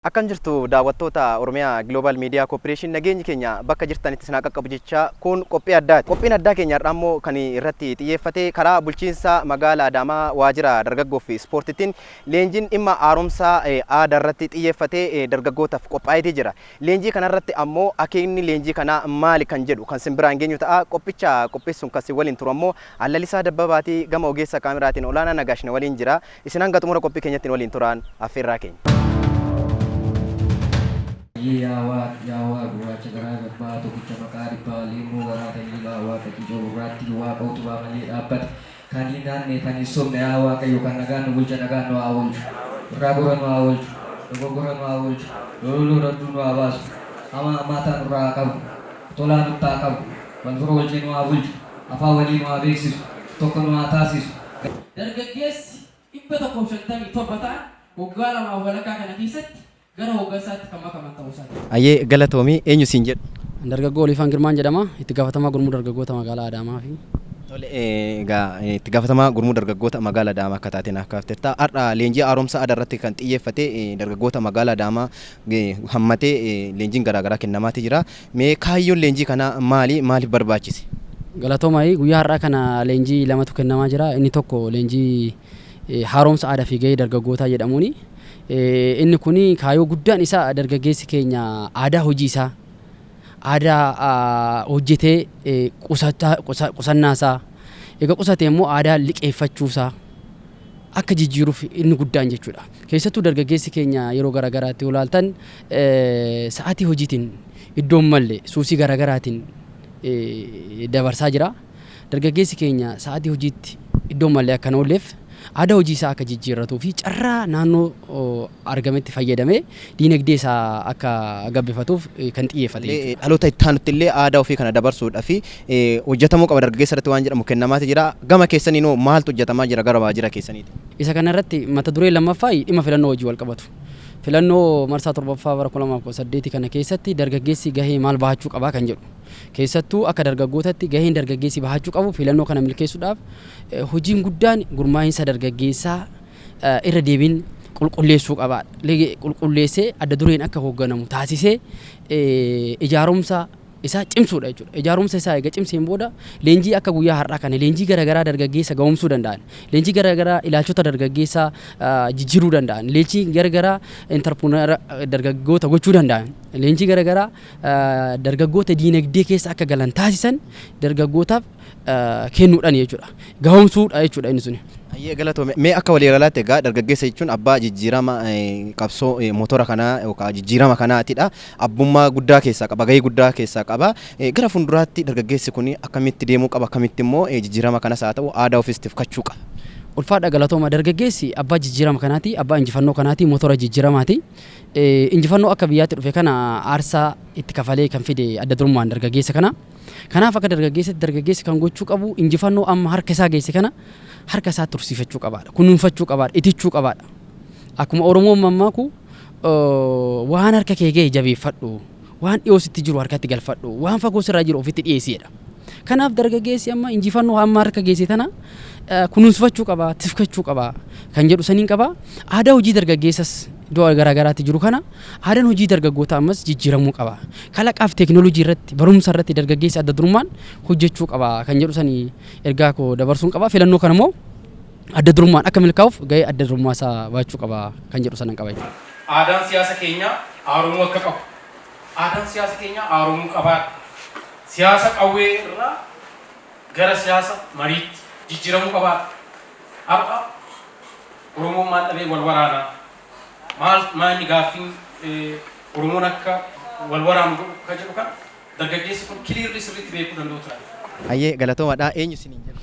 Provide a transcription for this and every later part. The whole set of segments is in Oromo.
Akkam jirtu daawwattoota Oromiyaa Global Media Corporation, nageenyi keenya bakka jirtanitti isin haa qaqqabu jecha kun qophii addaati. Qophiin addaa keenya har'aa immoo kan irratti xiyyeeffate karaa bulchiinsa magaalaa Adaamaa waajjira dargaggoo fi ispoortiitiin leenjiin dhimma haaromsa aadaa irratti xiyyeeffate dargaggootaaf qophaa'eetii jira. Leenjii kanarratti ammoo akeekni leenjii kanaa maali kan jedhu kan sin biraan geenyu ta'a. Qophicha qopheessuun kan sin waliin turu ammoo Allalisaa Dabbabaatii, gama ogeessa kaameraatiin Olaanaa Nagaashna waliin jira. Isin hanga xumura qophii keenyatti waliin turaan affeerraa keenya. Yaa Waaq, yaa Waaq gurraacha garaa garbaa, tokkicha maqaa dhibbaa, leemmoo garaa taliilaa, Waaqa ciicoo gurraattii, Waaqa utubaa malee dhaabbate, kan hin hanne, kan hin sobne, yaa Waaqayyo kan nagaan nu bulche nagaan nu haa oolchu, irraa gora nu haa oolchu, dogoggora nu haa oolchu, lololoo dadduu nu haa baasu, hamaa hammaataa nurraa haa qabu, tolaa nutti haa qabu, wal bira oolchee nu haa bulchu, afaan walii nu haa beeksisu, tokko nu haa taasisu. Dargaggeessi 157 ta'an waggaa lamaaf walakkaa kana keessatti gara hooggansaatti kan makaman ta'uu isaati. Hayyee, galatoomi. Eenyu siin jedhu? Dargaggoo Oliifaan Girmaan jedhama. Itti gaafatamaa gurmuu dargaggoota magaalaa Adaamaa fi. Tole, egaa itti gaafatamaa gurmuu dargaggoota magaalaa Adaamaa akka taate naaf kaafteerta. Har'a leenjii haaromsa aadaa irratti kan xiyyeeffate dargaggoota magaalaa Adaamaa hammatee leenjiin garaagaraa kennamaatii jira. Mee kaayyoon leenjii kanaa maali? Maaliif barbaachise? Galatooma, guyyaa har'aa kana leenjii lamatu kennamaa jira. Inni tokko leenjii haaromsa aadaa fi gahee dargaggootaa jedhamuuni. Inni kun kaayyoo guddaan isaa dargaggeessi keenya aadaa hojii isaa, aadaa hojjetee qusannaa isaa, egaa qusate immoo aadaa liqeeffachuu isaa akka jijjiiruuf inni guddaan jechuudha. Keessattuu dargaggeessi keenya yeroo garaagaraatti yoo ilaaltan sa'aatii hojiitiin iddoon malle suusii garaagaraatiin dabarsaa jira. Dargaggeessi keenya sa'aatii hojiitti iddoon malle akka hin oolleef aadaa hojii isaa akka jijjiirratuu fi carraa naannoo argametti fayyadamee diinagdee isaa akka gabbifatuuf kan xiyyeeffate jechuudha. Dhaloota itti aanutti illee aadaa ofii kana dabarsuudhaaf hojjetamuu qaba dargaggeessa irratti waan jedhamu kennamaati jira. Gama keessaniinoo maaltu hojjetamaa jira gara waajjira keessaniiti? Isa kana irratti mata duree lammaffaa dhimma filannoo hojii wal qabatu. Filannoo marsaa 7ffaa bara 2018 kana keessatti dargaggeessi gahee maal bahachuu qabaa kan jedhu. Keessattuu akka dargaggootatti gaheen dargaggeessi bahachuu qabu filannoo kana milkeessuudhaaf hojiin guddaan gurmaa'insa dargaggeessaa irra deebiin qulqulleessuu qaba. Qulqulleessee adda dureen akka hoogganamu taasisee ijaarumsa isaa cimsuudha jechuudha. Ijaarumsa isaa eega cimseen booda leenjii akka guyyaa har'aa kana leenjii garaagaraa dargaggeessa ga'oomsuu danda'an, leenjii garaagaraa ilaalchota dargaggeessaa jijjiiruu danda'an, leenjii garaagaraa entrepreneur dargaggoota gochuu danda'an, leenjii garaagaraa dargaggoota diinagdee keessa akka galan taasisan dargaggootaaf kennuudhaan jechuudha. Gahoomsuudha jechuudha inni suni. Hayyee, galatoome. Mee akka waliigalaatti egaa dargaggeessa jechuun abbaa jijjiirama qabsoo motora kanaa yookaan jijjiirama kanaatidha. Abbummaa guddaa keessaa qaba, gahee guddaa keessaa qaba. Gara fuulduraatti dargaggeessi kun akkamitti deemuu qaba, akkamitti immoo jijjiirama kanas haa ta'u aadaa ofiis tifkachuu qaba? Ulfaadha, galatooma. Dargaggeessi abbaa jijjiirama kanaati, abbaa injifannoo kanaati, motora jijjiiramaati. Injifannoo akka biyyaatti dhufe kana aarsaa itti kafalee kan fide adda durummaan dargaggeessa kana. Kanaaf akka dargaggeessatti dargaggeessi kan gochuu qabu injifannoo amma harka isaa geesse kana harka isaa tursiifachuu qabaadha. Kunuunfachuu qabaadha. Itichuu qabaadha. Akkuma Oromoon mammaaku, waan harka kee gahe jabeeffadhu. Waan dhiyoo sitti jiru harkatti galfadhu. Waan fagoo sirraa jiru ofitti dhiyeessi jedha. Kanaaf dargaggeessi amma injifannoo amma harka geesse tana kunuunfachuu qaba, tifkachuu qaba kan jedhu saniin qaba. Aadaa hojii dargaggeessas iddoo garaagaraatti jiru kana aadaan hojii dargaggoota ammas jijjiiramuu qaba. Kalaqaaf teekinooloojii irratti, barumsa irratti dargaggeessi adda durummaan hojjechuu qaba kan jedhu sanii ergaa koo dabarsuun qaba. Filannoo kana immoo adda durummaan akka milkaa'uuf gahee adda durummaa isaa baachuu qaba kan jedhu sanan qaba jechuudha. Aadaan siyaasa keenyaa haaromuu akka qabu. Aadaan siyaasa keenyaa haaromuu qabaadha. Siyaasa qawwee irraa gara siyaasa mariitti jijjiiramuu qabaadha. Har'a Oromoon maal dhabee wal waraanaa? Maal maanni gaaffiin Oromoon akka wal waraanu godhu kan jedhu kana dargaggeessi kun clearly sirriitti beekuu danda'u ture. Hayyee, galatoomadha. Eenyu isiniin jedhu?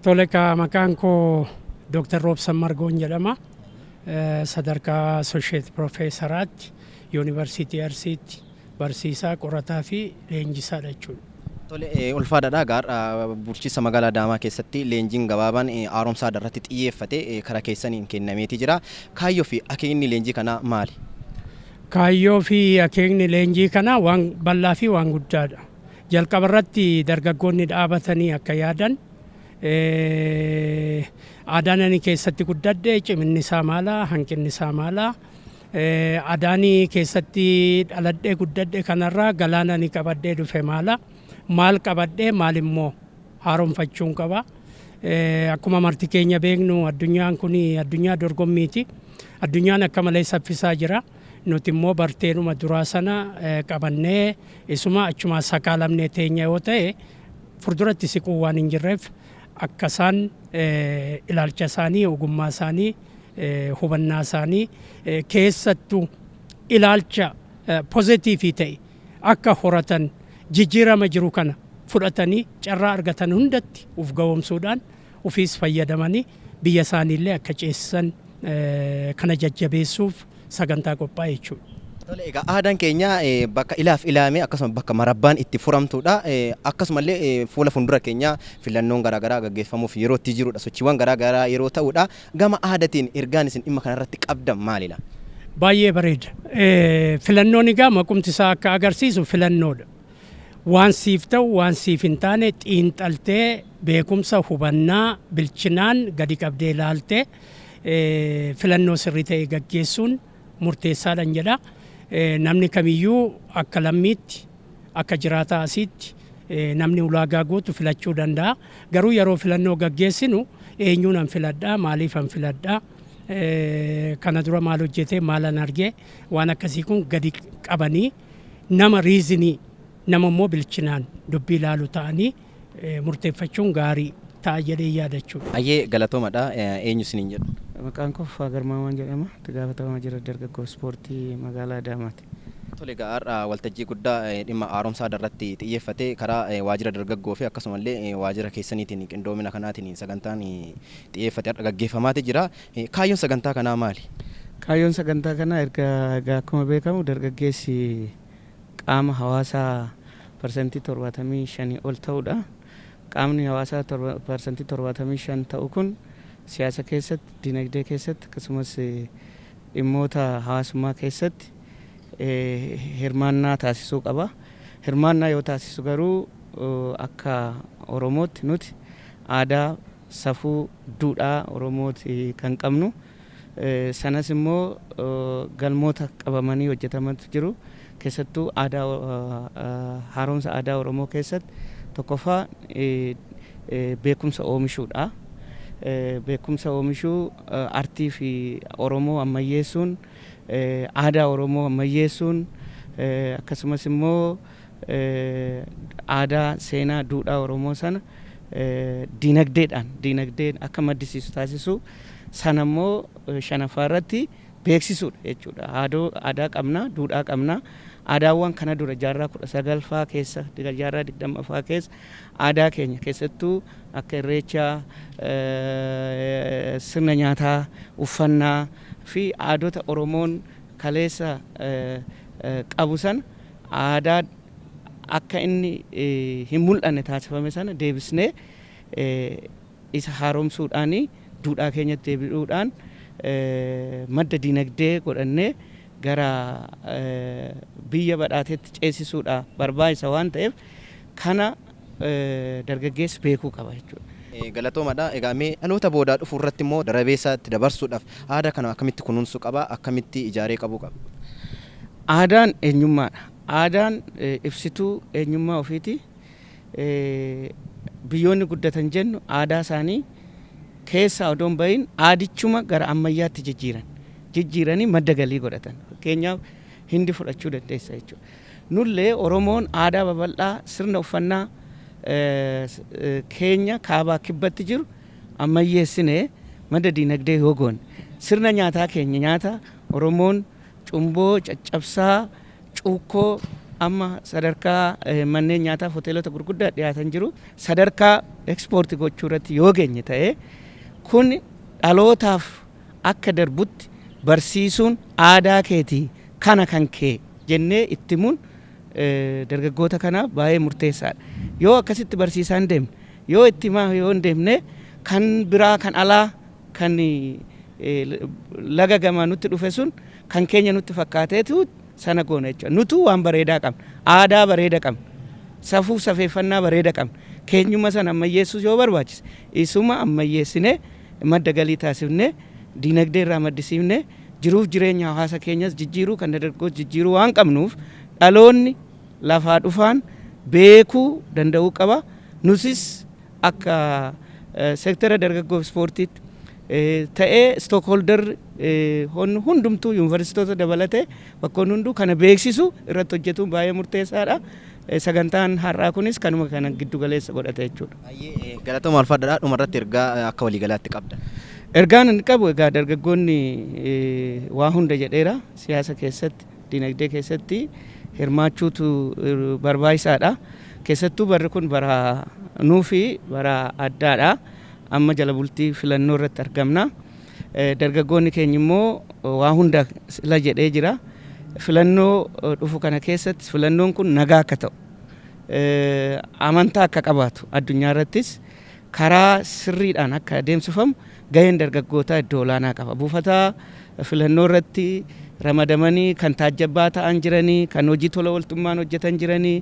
Tole, ka maqaan koo Dr. Roobsan Margoon jedhama. Sadarkaa Associate Professor aatti Yuunivarsiitii Arsiitti barsiisaa, qorataa fi leenjisaadha jechuudha. Tole, ulfaadhaadha. Gaarra bulchiinsa magaalaa Adaamaa keessatti leenjiin gabaabaan haaromsa aadaa irratti xiyyeeffate karaa keessaniin kennameetii jira. Kaayyoo fi akeekni leenjii kanaa maali? Kaayyoo fi akeekni leenjii kanaa waan bal'aa fi waan guddaadha. Jalqaba irratti dargaggoonni dhaabatanii akka yaadan, aadaan ani keessatti guddadhe ciminni isaa maala, hanqinni isaa maala, Adaanii keessatti dhaladhee guddadhe kanarraa galaana ni qabadhee dhufe maala. Maal qabadhee, maal immoo haaromfachuun qaba. Akkuma marti keenya beeknu, addunyaan kun addunyaa dorgommiiti. Addunyaan akka malee saffisaa jira. Nuti immoo barteenuma duraa sana qabannee isuma achuma sakaalamnee teenya yoo ta'e, fuulduratti siquu waan hin jirreef, akka isaan ilaalcha isaanii, ogummaa isaanii, hubannaa isaanii, keessattuu ilaalcha positive ta'e akka horatan, jijjiirama jiru kana fudhatanii carraa argatan hundatti uf ga'oomsuudhaan ofiis fayyadamanii biyya isaaniillee akka ceesisan kana jajjabeessuuf sagantaa qophaa'e jechuudha. Tole, egaa aadaan keenya bakka ilaaf ilaame, akkasuma bakka marabbaan itti furamtudha. Akkasumallee fuula fuuldura keenya filannoon garaagaraa gaggeeffamuuf yeroo itti jirudha. Sochiiwwan garaagaraa yeroo ta'udha. Gama aadaatiin ergaan isin dhimma kanarratti qabdan maalidha? Baay'ee bareeda. Filannoon egaa maqumti isaa akka agarsiisu filannoodha. Waan siif ta'u, waan siif hin taane xiinxaltee, beekumsa, hubannaa, bilchinaan gadi qabdee ilaaltee filannoo sirrii ta'e gaggeessuun murteessaadhaan jedha. Namni kamiyyuu akka lammiitti, akka jiraataa asiitti namni ulaagaa guutu filachuu danda'a. Garuu yeroo filannoo gaggeessinu eenyuun an filadhaa, maaliif an filadhaa, kana dura maal hojjetee, maalan argee, waan akkasii kun gadi qabanii nama reason, nama immoo bilchinaan dubbii ilaalu ta'anii murteeffachuun gaarii ta'a jedhee yaadachuudha. Ayyee, galatoomadha. Eenyu isiniin jedhu? Maqaan koo Fufaa Garmaamaan jedhama. Itti gaafatamaa jira dargaggoo ispoortii magaalaa Adaamaati. Tole, egaa har'a waltajjii guddaa dhimma haaromsaa irratti xiyyeeffate karaa waajjira dargaggoo fi akkasumallee waajjira keessaniitiin qindoomina kanaatiin sagantaan xiyyeeffate har'a gaggeeffamaati jira. Kaayyoon sagantaa kanaa maali? Kaayyoon sagantaa kanaa erga egaa akkuma beekamu dargaggeessi qaama hawaasaa 75% ol ta'udha. Qaamni hawaasaa 75% ta'u kun siyaasa keessatti, dinagdee keessatti, akkasumas dhimmoota hawaasummaa keessatti hirmaannaa taasisuu qaba. Hirmaannaa yoo taasisu garuu akka Oromootti nuti aadaa, safuu, duudhaa Oromooti kan qabnu. Sanas immoo galmoota qabamanii hojjetamantu jiru. Keessattuu aadaa, haaromsa aadaa Oromoo keessatti tokkoffaa beekumsa oomishuudha. Beekumsa oomishuu, artii fi Oromoo ammayyeessuun, aadaa Oromoo ammayyeessuun, akkasumas immoo aadaa, seenaa, duudhaa Oromoo sana dinagdeedhaan, dinagdeen akka maddisiisu taasisu, sana immoo shanaffaa irratti beeksisuudha jechuudha. Aadaa qabna, duudhaa qabna. Aadaawwan kana dura jaarraa 19ffaa keessa, jaarraa 20ffaa keessa aadaa keenya keessattuu akka irreechaa, sirna nyaataa, uffannaa fi aadota Oromoon kaleessa qabu sana, aadaa akka inni hin mul'anne taasifame sana deebisnee isa haaromsuudhaan, duudhaa keenyatti deebi'uudhaan, madda dinagdee godhannee gara biyya badhaateetti ceesisuudha barbaachisa waan ta'eef, kana dargaggeessi beekuu qaba jechuudha. Galatoomadha. Egaa mee dhaloota boodaa dhufu irratti immoo darabee isaatti dabarsuudhaaf aadaa kana akkamitti kunuunsuu qaba? Akkamitti ijaaree qabuu qaba? Aadaan eenyummaadha. Aadaan ibsituu eenyummaa ofiiti. Biyyoonni guddatan jennu aadaa isaanii keessaa odoo hin bahin aadichuma gara ammayyaatti jijjiiran. Jijjiiranii madda galii godhatan. Fakkeenyaaf Hindi fudhachuu dandeessa jechuudha. Nullee Oromoon aadaa babal'aa, sirna uffannaa keenya kaabaa kibbatti jiru ammayyeessinee madda diinagdee yoo goone, sirna nyaataa keenya, nyaata Oromoon cumboo, caccabsaa, cuukkoo amma sadarkaa manneen nyaataa hoteelota gurguddaa dhiyaatan jiru sadarkaa ekspoortii gochuu irratti yoo geenye ta'ee, kun dhalootaaf akka darbutti barsiisuun, aadaa keetii kana kan kee jennee itti himuun dargaggoota kanaaf baay'ee murteessaadha. Yoo akkasitti barsiisaa hin deemne, yoo itti himaa yoo hin deemne, kan biraa, kan alaa, kan laga gamaa nutti dhufe sun kan keenya nutti fakkaateetu sana goona jechuudha. Nutu waan bareedaa qabna. Aadaa bareeda qabna. Safuu, safeeffannaa bareeda qabna. Keenyuma sana ammayyeessuus yoo barbaachise isuma ammayyeessinee madda galii taasifnee, diinagdee irraa maddisiifnee Jiruuf jireenya hawaasa keenyas jijjiiruu, kan dargaggoos jijjiiruu waan qabnuuf, dhaloonni lafaa dhufaan beekuu danda'uu qaba. Nusis akka seektara dargaggoof ispoortiitti ta'ee, stakeholder hundumtuu, yuunivarsiitota dabalatee, bakkoonni hunduu kana beeksisu irratti hojjetuun baay'ee murteessaadha. Sagantaan har'aa kunis kanuma kana giddu galeessa godhate jechuudha. Galatooma, alfaadhaa. Dhumarratti ergaa akka waliigalaatti qabda. Ergaan inni qabu egaa, dargaggoonni waa hunda jedheera, siyaasa keessatti, dinagdee keessatti hirmaachuutu barbaachisaadha. Keessattuu barri kun bara nuufi bara addaadha. Amma jala bultii filannoo irratti argamna. Dargaggoonni keenya immoo waa hunda sila jedhee jira. Filannoo dhufu kana keessatti filannoon kun nagaa akka ta'u, amantaa akka qabaatu, addunyaa irrattis karaa sirriidhaan akka adeemsifamu gaheen dargaggootaa iddoo olaanaa qaba. Buufata filannoo irratti ramadamanii kan taajjabbaa ta'an jiranii, kan hojii tola ooltummaan hojjetan jiranii,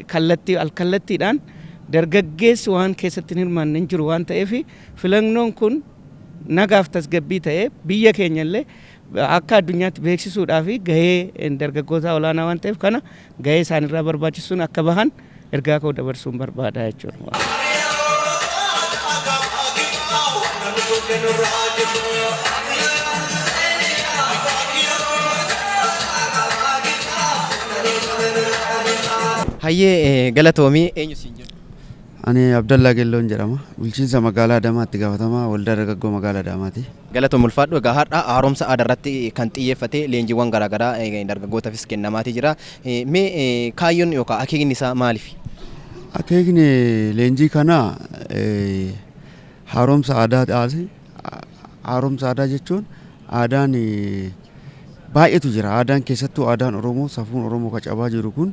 kallattii alkallattiidhaan dargaggeessi waan keessatti hin hirmaanne hin jiru waan ta'eef, filannoon kun nagaaf tasgabbii ta'ee biyya keenya illee akka addunyaatti beeksisuudhaaf gahee dargaggootaa olaanaa waan ta'eef, kana gahee isaanirraa barbaachisuun akka bahan ergaa koo dabarsuun barbaada jechuudha. Hayyee, galatoomii. Eenyu siin jedhu? Ani Abdallaa Gelloon jedhama. Bulchiinsa magaalaa Adaamaatti gaafatamaa waldaa dargaggoo magaalaa Adaamaati. Galatoom, ulfaadhu. Egaa har'a haaromsa aadaa irratti kan xiyyeeffate leenjiiwwan garaagaraa dargaggootaafis kennamaatii jira. Mee kaayyoon yookaan akeekni isaa maaliif? Akeekni leenjii kanaa haaromsa aadaati. Haaromsa aadaa jechuun aadaan baay'eetu jira. Aadaan, keessattuu aadaan Oromoo, safuun Oromoo kan cabaa jiru kun,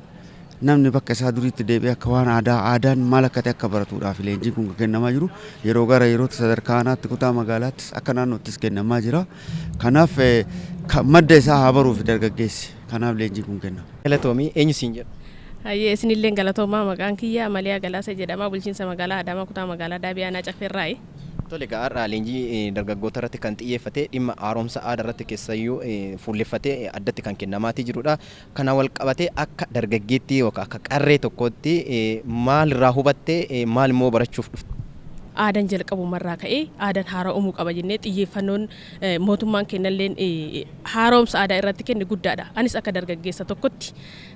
namni bakka isaa duriitti deebi'ee akka waan aadaa, aadaan maal akka ta'e akka baratuudhaaf leenjiin kun kan kennamaa jiru. Yeroo gara yerootti sadarkaa aanaatti, kutaa magaalaattis, akka naannoottis kennamaa jira. Kanaaf madda isaa haa baruuf dargaggeessi. Kanaaf leenjiin kun kennama. Galatoomii. Eenyu siin jedhu? Hayyee, isinillee galatoomaa. Maqaan kiyya Maliyaa Galaasa jedhama. Bulchiinsa magaalaa Adaamaa, kutaa magaalaa Daabii, aanaa Caffeerraayi. Tole, egaa har'a leenjii dargaggoota irratti kan xiyyeeffate, dhimma haaromsa aadaa irratti keessayyuu fuulleffatee addatti kan kennamaatii jirudha. Kana wal qabatee akka dargaggeettii yookaan akka qarree tokkootti maal irraa hubattee, maal immoo barachuuf dhufte? Aadaan jalqabumarraa ka'ee aadaan haara'umuu qaba jennee xiyyeeffannoon mootummaan kennalleen haaromsa aadaa irratti kenne guddaadha. Anis akka dargaggeessa tokkotti,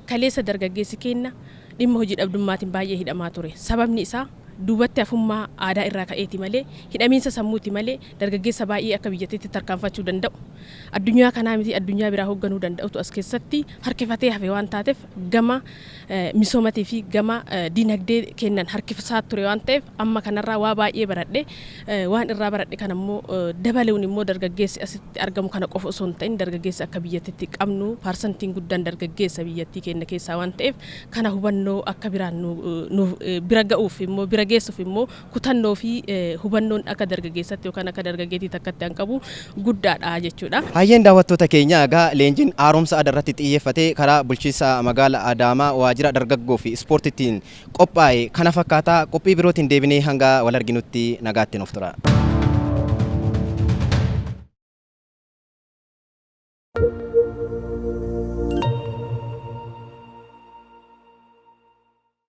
kaleessa dargaggeessi kenna dhimma hojii dhabdummaatiin baay'ee hidhamaa ture. Sababni isaa duubatti hafummaa aadaa irraa ka'eeti malee, hidhamiinsa sammuuti malee, dargaggeessa baay'ee akka biyyattiitti tarkaanfachuu danda'u, addunyaa kanaa miti addunyaa biraa hoogganuu danda'utu as keessatti harkifatee hafe waan taateef, gama misoomatii fi gama dinagdee kennan harkifataa ture waan ta'eef, amma kanarraa waa baay'ee baradhe. Waan irraa baradhe kana immoo dabaluun immoo, dargaggeessi asitti argamu kana qofa osoo hin ta'in, dargaggeessi akka biyyattiitti qabnu paarsantiin guddaan dargaggeessa biyyattii keenya keessaa waan ta'eef, kana hubannoo akka biraan nu bira ga'uuf immoo, bira geessuuf immoo, kutannoo fi hubannoon akka dargaggeessatti yookaan akka dargaggeettii takkatti an qabu guddaadha jechuudha. Hayyeen, daawwattoota keenya, egaa leenjiin haaromsa aadaa irratti xiyyeeffatee karaa bulchiinsa magaalaa Adaamaa waajjira dargaggoo fi ispoortiitiin qophaa'e kana fakkaataa. Qophii birootiin deebinee hanga wal arginutti nagaatti nuuf tura.